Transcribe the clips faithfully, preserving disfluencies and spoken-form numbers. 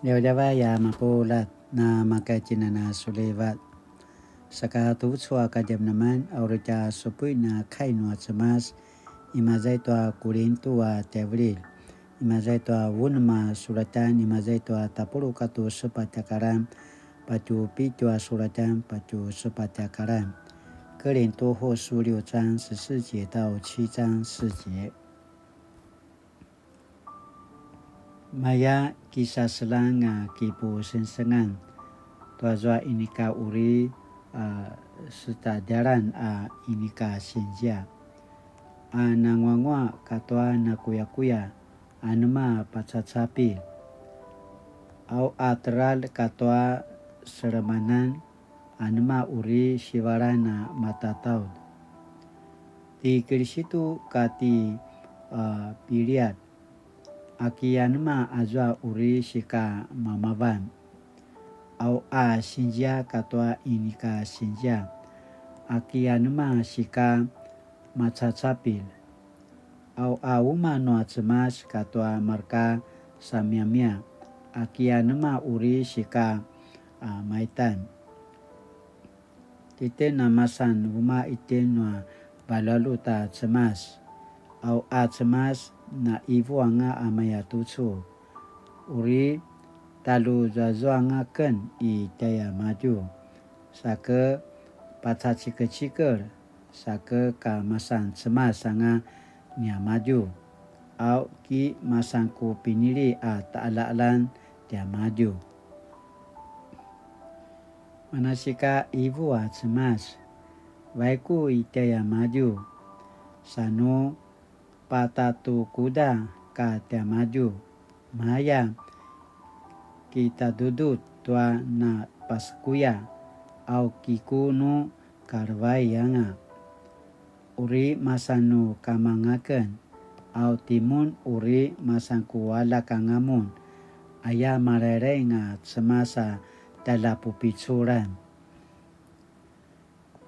Djavadjavay a mapuljat, na maka tjinana sulivat. Saka tucu a kadjamadjaman, a uri tja supuin a kai nua Cemas, imaza i tua Kulintu a tjaivililj, imaza i tua unem a sulatjan, imaza i tua tapuluq katua sepatj a karan, patje pitju a sulatjan, patje sepatj a karan. 哥林多後書六章十四節到七章四節。 Maya kisaseljang a kipusengsengan tuazua inika uri a setadjalan a inika sinzia, a nanguanguaq katua nakuyakuya, anema pacacapilj, au a teljar katua selemanan, anema uri sivalan a matataud. Ti Kilisitu kati a Piliat, aki anema azua uri sika mamavan, au a sinzia katua inika sinzia, aki anema sika macacapilj, au a umaq nua Cemas katua marka samiamia, aki anema uri sika a maitan. Titjen a masan umaq itjen nua valjualjut a Cemas, au a Cemas na ivu anga a mayatucu, uri taljuzuazuanga aken i tjaiamadju, sa ke pacacikecikel, sa ke ka masan Cemas anga niamadju, au ki masan ku pinili a taqaljaqaljan tiamadju. Manasika ivu a Cemas, vaiku i tjaiamadju, sa nu patatukuda ka tiamadju, maya kitadudut tua na pasekuya, au ki ku nu kalevai anga. Uri masan nu kamanga aken, au timun uri masan ku aljak anga mun, aya malailai anga Cemas a tjaljapupiculan.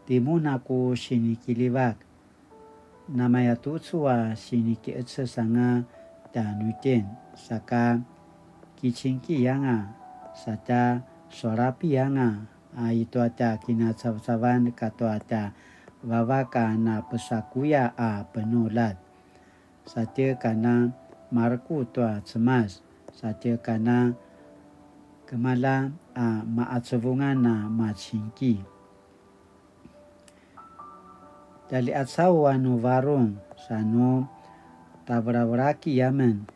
Timun a ku sinikiljivak, namayatucu a sinikiqeces anga tjanuitjen, saka kicingki anga, sa tja sualapi anga, a i tua tja kinacavacavan katua tja vavak a napesakuya a penuljat, sa tje kana mareku tua Cemas, sa tje kana kemalja a maqacuvungan a macingki. Tjaliqacaw a nu varung, sa nu tavelavelaki amen,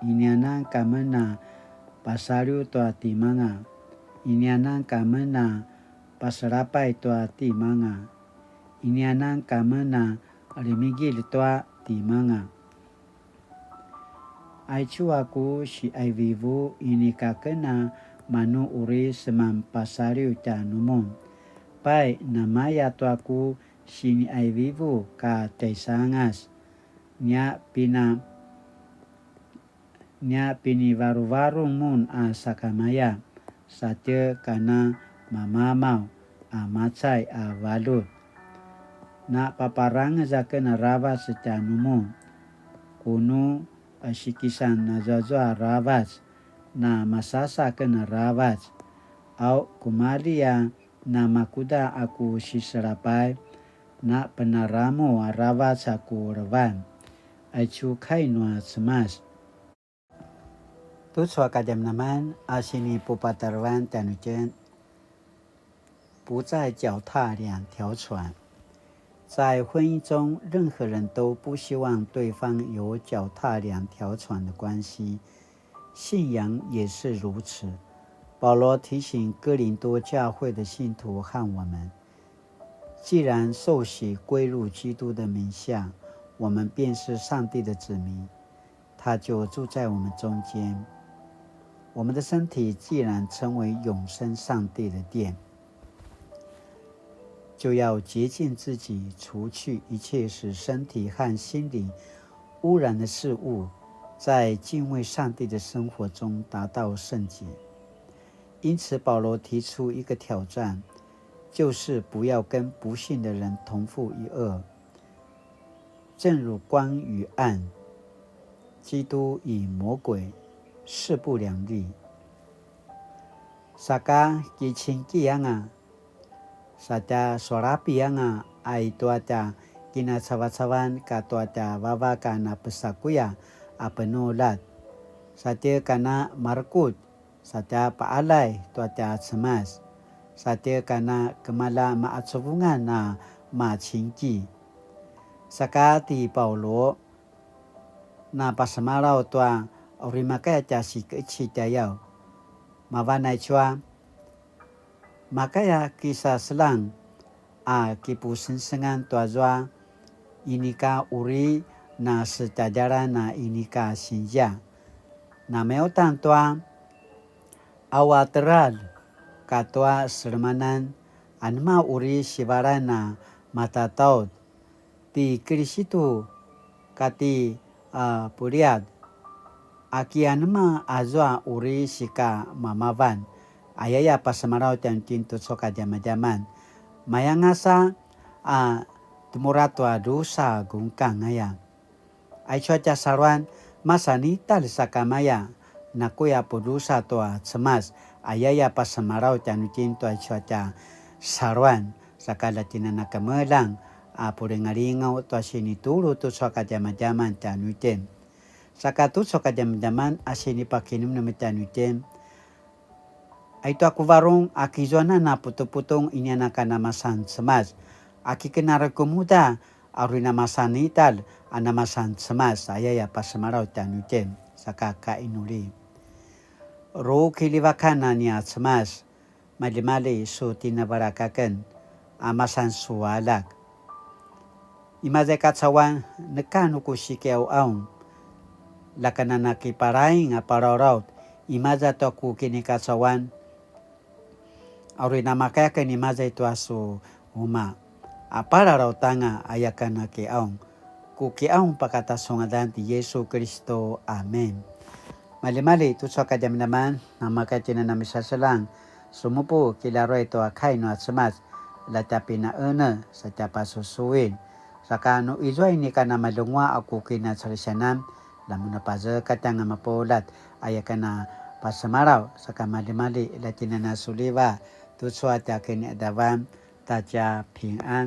inianan ka men a pasaliw tua timanga, inianan ka men a paselapay tua timanga, inianan ka men a limigilj tua timanga. Aicu a ku siqaivivu inika ken a manu uri seman pasaliw tjanumun. Pai, namaya tua ku siniqaivivu ka tjaisangas. Nia pina, nia pinivaruvarung mun a sakamaya, sa tje kana mamamaw a macay a valjut. Na paparangez aken aravac tjanumun. Ku nu a sikisan azuazua aravac, na masasa aken aravac. Au kumalji a namakuda a ku siselapay, na penaramu aravac a ku levan. Aicu kai nua Cemas. Tucu a kadjamadjaman a sinipupatarevan tjanuitjen, 不再脚踏两条船。在婚姻中，任何人都不希望对方有脚踏两条船的关系，信仰也是如此。保罗提醒哥林多教会的信徒和我们，既然受洗归入基督的名下，我们便是上帝的子民，他就住在我们中间。我们的身体既然成为永生上帝的殿，就要洁净自己，除去一切使身体和心灵污染的事物，在敬畏上帝的生活中达到圣洁。因此，保罗提出一个挑战，就是不要跟不信的人同负一轭。正如光与暗，基督与魔鬼势不两立。Saka kicingki anga, satja sualapi anga a i tua tja kinacavacavan katua tja vavak a napesakuya a penuljat, satje kana marekutj, satja paalay tua tja Cemas, satje kana kemala maacuvungan a macingki. Saka ti Paulu, napasemalaw tua uri makaya tja sikeci tjayaw. Mavan aicu a, makaya kisaselang a kipusengsengan tuazua inika uri nasetjadjalan a inika sinzia. Nameutan tua awa teral katua selemanan, anema uri sivalan a matataud ti Kilisitu kati a puliad, aki anema azua uri sika mamavan, ayaya pasemalaw tjanuitjen tucu a kadjamadjaman. Mayangasa a temura tua drusa gungkang aya. Aicu a tja saluan, masanitalj sakamaya, nakuya pudrusa tua Cemas, ayaya pasemalaw tjanuitjen tua aicu a tja saluan, saka la tjinana kemeljang a pulingalingaw tua sinitulu tucu a kadjamadjaman tjanuitjen. Saka tucu a kadjamadjaman a sinipakinemnem tjanuitjen. Aitua ku varung a kizuanan a putuputung iniana ka namasan Cemas. A kiken a rekemuda a uri namasan italj a namasan Cemas, ayaya pasemalaw tjanuitjen, saka kainuli. Ru kilivakan a nia Cemas, maljimalji su tinavalak aken a masan su aljak. Imaza i kacauan, neka nu ku sikiqauqaung, la kana nakiparaing a palalaut, imaza tua ku kinikacauan, a uri namakaya aken imaza i tua su umaq, a palalaut anga aya ken a kiqaung. Ku kiqaung pakata su ngadan ti Yisu Kilistu. Amen. Maljimalji tucu a kadjamadjaman, namakaya tjinana misaseljang, sumupu kilaruay tua kai nua Cemas, la tja pinaene, sa tja pasusuin. Saka nu izua inika namaljenguaq a ku kinacalisianan, la mun a pazekatj anga mapuljat, aya ken a pasemalaw, saka maljimalji la tjinana suliva, tucu a tja kiniqadavan, ta tja pingan.